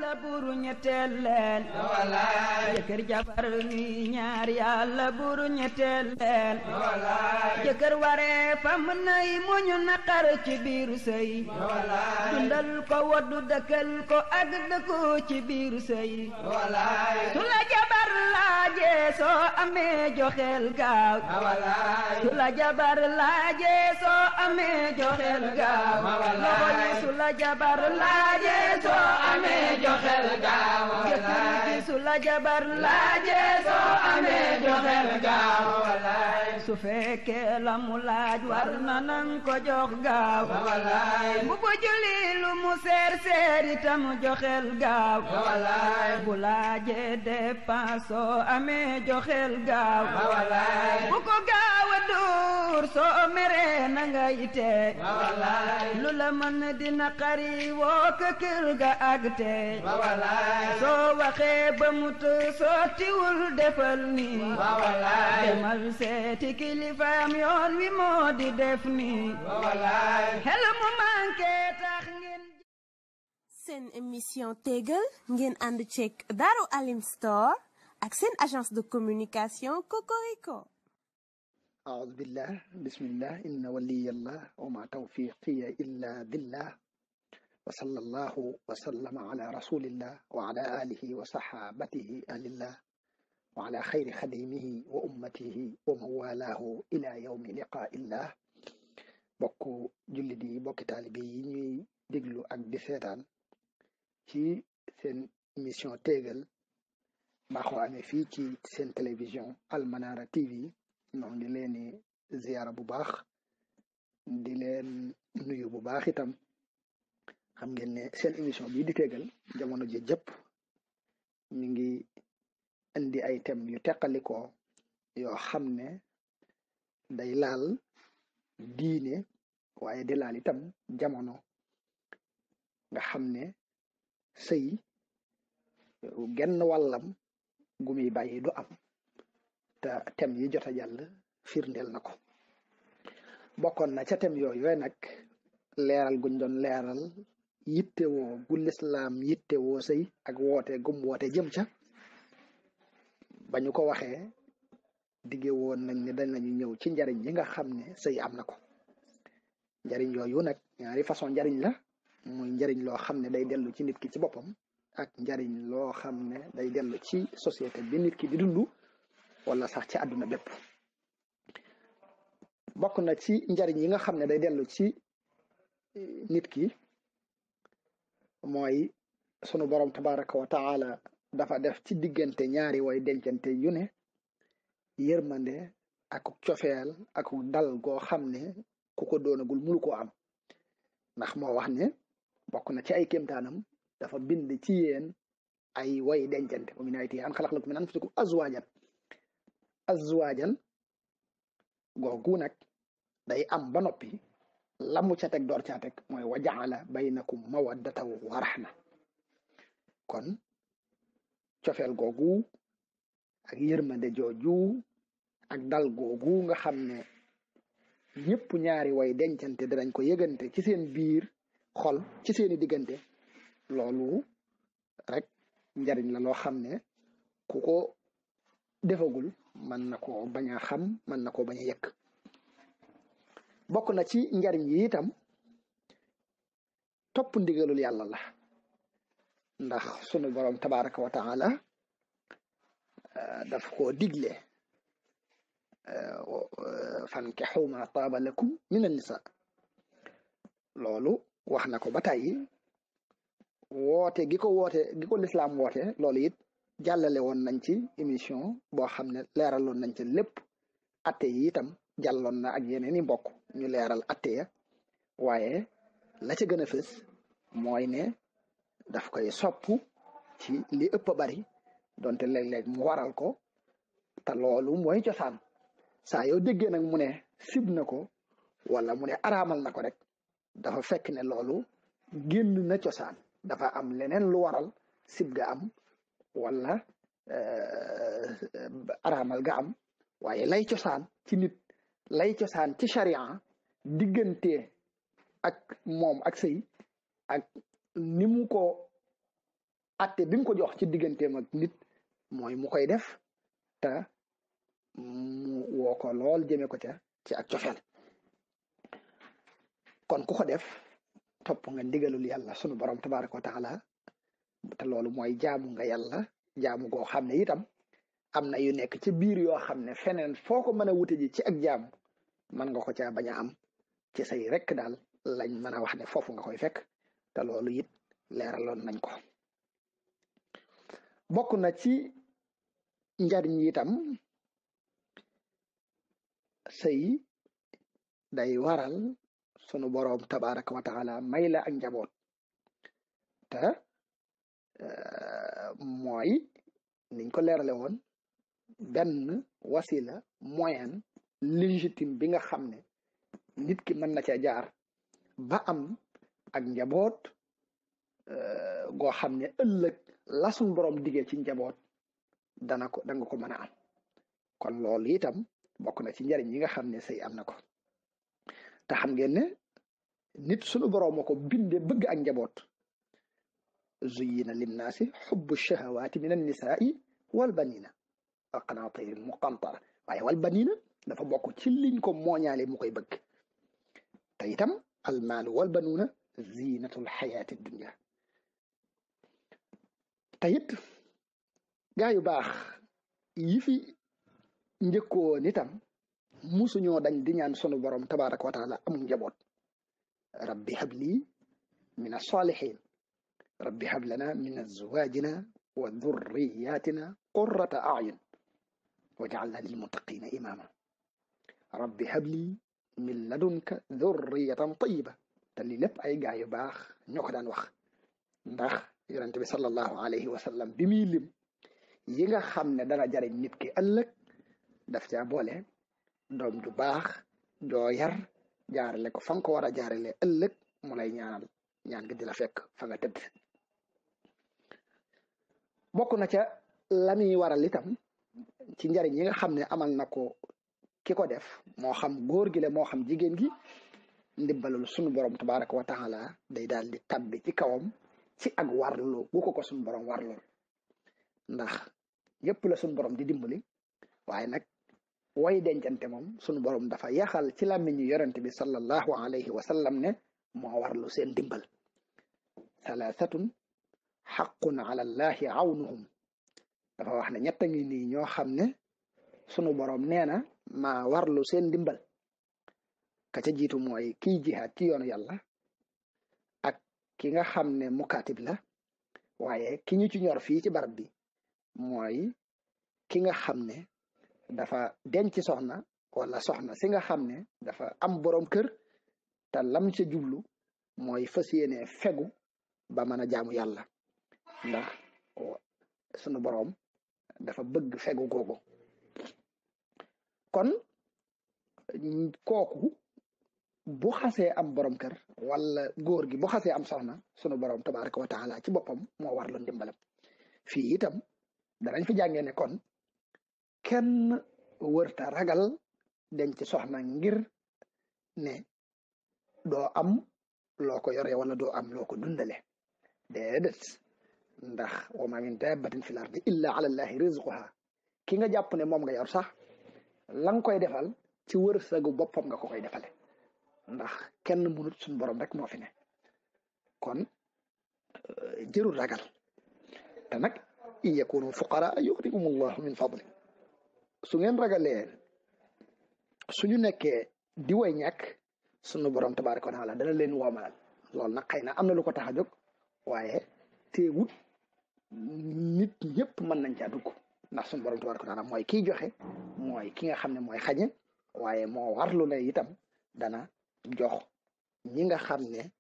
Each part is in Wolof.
yàlla buru ñetteel leen jëkkër jabar ñuy ñaar yàlla buru ñetteel leen jëkkër waree fam nay muñu naqar ci biiru sëy dundal ko woddu dëkkal ko ak dëkku ci biiru sëy su la jabar laaje soo amee joxeel gaaw su la jabar laaje soo amee joxeel gaaw loxo yi su la jabar laaje soo amee joxeel gaaw jëkkër ji su la jabar laaje soo amee joxeel gaaw su fekkee la mu laaj war na nang ko jox gaaw bu bu julli lu mu seer seer itam joxeel gaaw bu laaje dépense soo amee joxeel gaaw bu ko gaaw a duur soo meree na nga yite lu la mën dina xari woo ko kër ga ak te soo waxee ba mu të sottiwul defal ni demal seeti kilifaam yoon wi moo di def ni xel mu manqué tax ngeen seen émission Tégal ngeen ànd ceeg Darou Alim Store ak seen agence de communication Cocorico. أعوذ بالله بسم الله إن ولي الله وما توفيقي إلا بالله وصلى الله وسلم على رسول الله وعلى آله وصحابته أهل الله وعلى خير خديمه وأمته ومن والاه إلى يوم لقاء الله bokk jullit yi bokki taalibe yi ñuy déglu ak di seetaan ci seen émission Tégal baaxoo amee fii ci seen télévision Almanara TV ñoo ngi leen di ziyaara bu baax di leen nuyu bu baax itam xam ngeen ne seen émission bii di Tégal jamono ji jëpp ñu ngi indi ay thèmes yu teqalikoo yoo xam ne day laal diine waaye di laal itam jamono nga xam ne sëy genn wàllam gu muy bàyyi du am te thèmes yi jot a jàll firndeel na ko bokkoon na ca thèmes yooyu nag leeral guñ doon leeral yittewoo gu lislaam yittewoo sëy ak woote gum woote jëm ca ba ñu ko waxee digge woon nañ ne danañu ñëw ci njariñ yi nga xam ne sëy am na ko njariñ yooyu nag ñaari façon njariñ la muy njariñ loo xam ne day dellu ci nit ki ci boppam ak njariñ loo xam ne day dellu ci société bi nit ki di dund wala sax ci àdduna bépp bokk na ci njariñ yi nga xam ne day dellu ci nit ki mooy sunu borom tabaraka wa taala dafa def ci diggante ñaari way dencante yu ne yërmande ak cofeel ak dal goo xam ne ku ko doonagul munu koo am ndax moo wax ne bokk na ci ay kéemtaanam dafa bind ci yéen ay way dencante wa min ayatihi an xalaq lakum min anfusikum azwaajan googu nag day am ba noppi lamu ca teg door caa teg mooy wa jaala baynakum mawaddatan wa rahma kon cofeel googu ak yërmande jooju ak dal googu nga xam ne ñëpp ñaari way dencante danañ ko yëgante ci seen biir xol ci seeni diggante loolu rek njariñ la loo xam ne ku ko defagul mën na ko bañ a xam mën na ko bañ a yëkk bokk na ci njariñ yi itam topp ndigalul yàlla la ndax sunu borom tabaraka wa taala daf ko digle fankihu ma taaba lakum min an-nisa loolu wax na ko ba tàyyi woote gi ko lislaam woote loolu it jàllale woon nañ ci émission boo xam ne leeraloon nañ ci lépp atte yi itam jàlloon na ak yeneen i mbokk ñu leeral atte ya waaye la ca gën a fës mooy ne daf koy sopp ci li ëpp a bari donte léeg-léeg mu waral ko te loolu mooy cosaan saa yoo déggee nag mu ne sib na ko wala mu ne araamal na ko rek dafa fekk ne loolu génn na cosaan dafa am leneen lu waral sib ga am wala araamal ga am waaye lay cosaan ci nit lay cosaan ci sharia diggante ak moom ak sëy ak ni mu ko atte bi mu ko jox ci digganteem ak nit mooy mu koy def te mu woo ko lool jëme ko ca ci ak cofeel kon ku ko def topp nga ndigalul yàlla sunu borom tabaraka wa taala te loolu mooy jaamu nga yàlla jaamu goo xam ne itam am na yu nekk ci biir yoo xam ne feneen foo ko mën a wute ji ci ak jaamu mën nga ko caa bañ a am ci say rek daal lañ mën a wax ne foofu nga koy fekk te loolu it leeraloon nañ ko bokk na ci njariñ itam sëy day waral sunu boroom tabaraka wa taala may la ak njaboot te mooy niñ ko leerale woon benn wasila moyen légitime bi nga xam ne nit ki mën na ca jaar ba am ak njaboot goo xam ne ëllëg la sunu boroom diggee ci njaboot danga ko mën a am kon loolu itam bokk na ci njariñ yi nga xam ne sëy am na ko te xam ngeen ne nit sunu boroom ko binde bëgg ak njaboot zuyyina linnaasi xubbu shahawaati min annisaai wal banina wal qanaatiri al muqantara waaye wal banina dafa bokk ci liñ ko mooñaale mu koy bëgg te itam al maalu wal banuuna zinatul xayaati dunya te it gaa yu baax yi fi njëkkoon itam musuñoo dañ di ñaan sunu borom tabaraka wa taala amul njaboot rabbi habli min as-salihin rabbi hab lana min azwajina wa dhurriyatina qurrata a'yun waj'alna lil muttaqina imama rabbi habli min ladunka dhurriyatan tayyiba te lii lépp ay gaa yu baax ñoo ko daan wax ndax yonente bi sallallahu alayhi wa sallam bi muy lim yi nga xam ne dana jariñ nit ki ëllëg daf caa boole doom ju baax joo yar jaarale ko fa nga ko war a jaarale ëllëg mu lay ñaanal ñaan nga di la fekk fa nga tëdd bokk na ca la muy waral itam ci njariñ yi nga xam ne amal na ko ki ko def moo xam góor gi la moo xam jigéen gi ndimbalul sunu borom tabaraka wa taala day daal di tabbi ci kawam ci ak warlu gu ko sunu borom warlul ndax yépp la sunu borom di dimbali waaye nag way dencante moom sunu borom dafa yaxal ci làmmiñu yonente bi sallallahu alayhi wa sallam ne moo warlu seen dimbal thalathatun xaqun ala allahi awnuhum dafa wax ne ñett ngi nii ñoo xam ne sunu borom nee na maa warlu seen dimbal ka ca jiitu mooy kiy jihaad ci yoonu yàlla ak ki nga xam ne mukaatib la waaye ki ñu ci ñor fii ci barab bi mooy ki nga xam ne dafa denc soxna wala soxna si nga xam ne dafa am borom kër te lam ca jublu mooy fas yéene fegu ba mën a jaamu yàlla ndax sunu borom dafa bëgg fegu googu kon kooku bu xasee am borom kër wala góor gi bu xasee am soxna sunu borom tabaraka wa taala ci boppam moo war lu ndimbalam fii itam danañ fi jàngee ne kon kenn wërta ragal denc soxna ngir ne doo am loo ko yore wala doo am loo ko dundale déedéet ndax wa ma min dabbatin fil ardi illa ala allahi rizquha ki nga jàpp ne moom nga yor sax la nga koy defal ci wërsëgu boppam nga ko koy defale ndax kenn mënut suñu borom rek moo fi ne kon jërul ragal te nag in yakunu fuqara yughnikum allahu min fadli su ngeen ragalee suñu nekkee di way ñàkk sunu borom tabaraka wa taala dana leen woomalal loolu nag xëy na am na lu ko tax a jóg waaye teewut nit ñëpp mën nañ caa dugg ndax sunu borom tabaraka wa taala mooy kiy joxe mooy ki nga xam ne mooy xañe waaye moo warlu ne itam dana jox ñi nga xam ne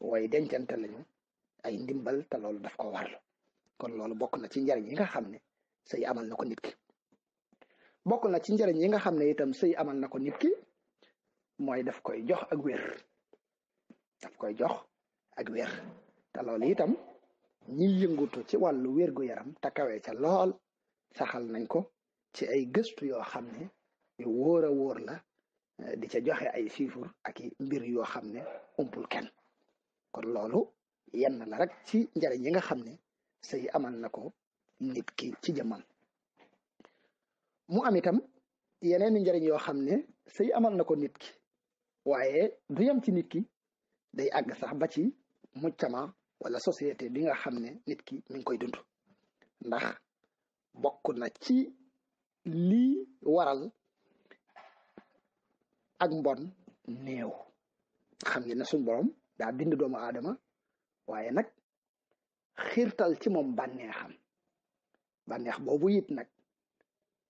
way dencante lañu ay ndimbal te loolu daf ko warlu kon loolu bokk na ci njariñ yi nga xam ne sëy amal na ko nit ki bokk na ci njariñ yi nga xam ne itam sëy amal na ko nit ki mooy daf koy jox ak wér daf koy jox ak wér te loolu itam ñiy yëngutu ci wàllu wér-gu-yaram te kawee ca lool saxal nañ ko ci ay gëstu yoo xam ne yu wóor a wóor la di ca joxe ay chiffres ak i mbir yoo xam ne umpul kenn kon loolu yenn la rek ci njariñ yi nga xam ne sëy amal na ko nit ki ci jëmmam. mu am itam yeneen i njëriñ yoo xam ne sëy amal na ko nit ki waaye du yem ci nit ki, day àgg sax ba ci mujtama wala société bi nga xam ne nit ki mi ngi koy dund. ndax bokk na ci lii waral ak mbon néew. xam ngeen ne suñ borom daa bind doomu aadama waaye nag xiirtal ci moom bànneexam, bànneex boobu it nag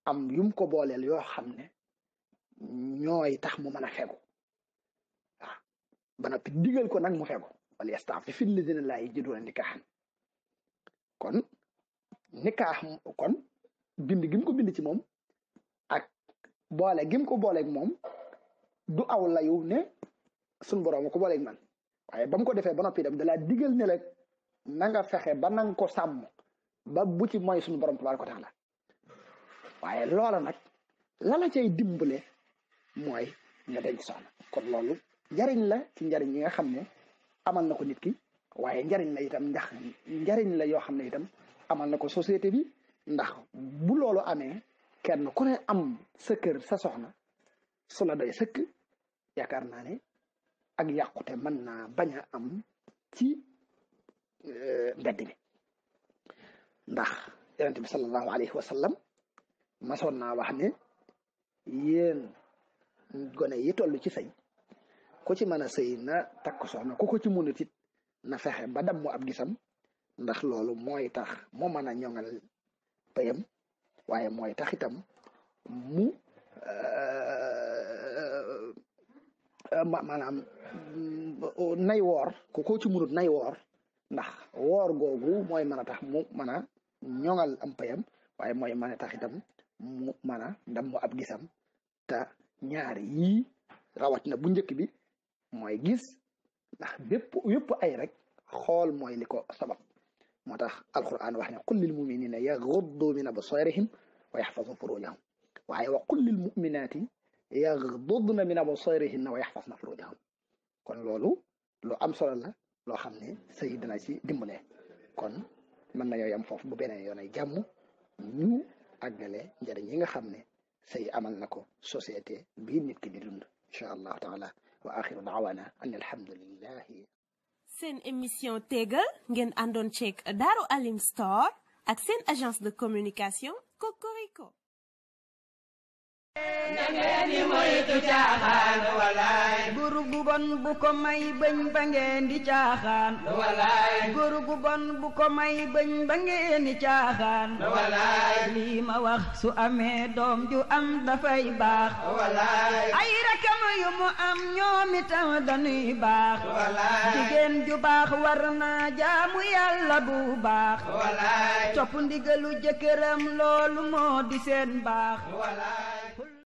am yum ko booleel yoo xam ne ñooy tax mu mën a fegu waaw ba noppi digal ko nag mu fegu wala yasta'fifu fi lladiina laa yajiduuna nikaahan. kon nikaax kon bind gi mu ko bind ci moom ak boole gi mu ko booleeg moom du aw layu ne suñ borom ko booleeg man, waaye ba mu ko defee ba noppi dem dalaa digal ne la na nga fexe ba nanga ko sàmm ba bu ci mooy suñu borom tabaaraka wa taala. waaye loola nag la cay dimbale mooy nga denc soxna. kon loolu njariñ la ci njariñ yi nga xam ne amal na ko nit ki, waaye njariñ la itam ndax njariñ la yoo xam ne itam amal na ko société bi. ndax bu loolu amee kenn ku ne am sa kër sa soxna su la doy sëkk, yaakaar naa ne ak yàqute mën naa bañ a am ci mbedd mi. ndax yonent bi sallallahu alayhi wa sallam masoon naa wax ne yéen gone yi toll ci sëy ku ci mën a sëy na takk soxna, ku ko ci mënut it na fexe ba dam mu ab gisam, ndax loolu mooy tax mu mën a ñoŋal payam, waaye mooy tax itam mu maanaam nay woor ku ko ci mënut nay woor, ndax woor googu mooy mën a tax mu mën a ñoŋal am payam, waaye mooy mën a tax itam mu mën a dam mu ab gisam. te ñaar yii rawat na bu njëkk bi mooy gis, ndax yépp ay rek xool mooy li ko sabab. moo tax alquran wax ne qul lil muminina yaghuddu min absarihim wa yaxfazu furujahum, waaye wa qul lil muminati yaghdudna min absarihinna wa yaxfazna furujahum. kon loolu lu am solo la loo xam ne sëy dina ci dimbale. kon mën na yooyu am foofu bu beneen yoon ay jàmm ñu àggale njëriñ yi nga xam ne sëy amal na ko société bii nit ki di dund incha allahu taala. wa axiru daawana an alhamdulillahi. seen émission Tégal ngeen àndoon ceeg Darou Alim Store ak seen agence de communication Cocorico. ngeen moytu caaxaan walaay guru gu bon bu ko may bëñ ba ngeen di caaxaan walaay guru gu bon bu ko may bëñ ba ngeen di caaxaan walaay lii ma wax su amee doom ju am dafay baax walaay ay rakam yu mu am ñoom itam dañuy baax walaay jigéen ju baax war na jaamu yàlla bu baax walaay topp ndigalu jëkkëram loolu moo di seen baax walaay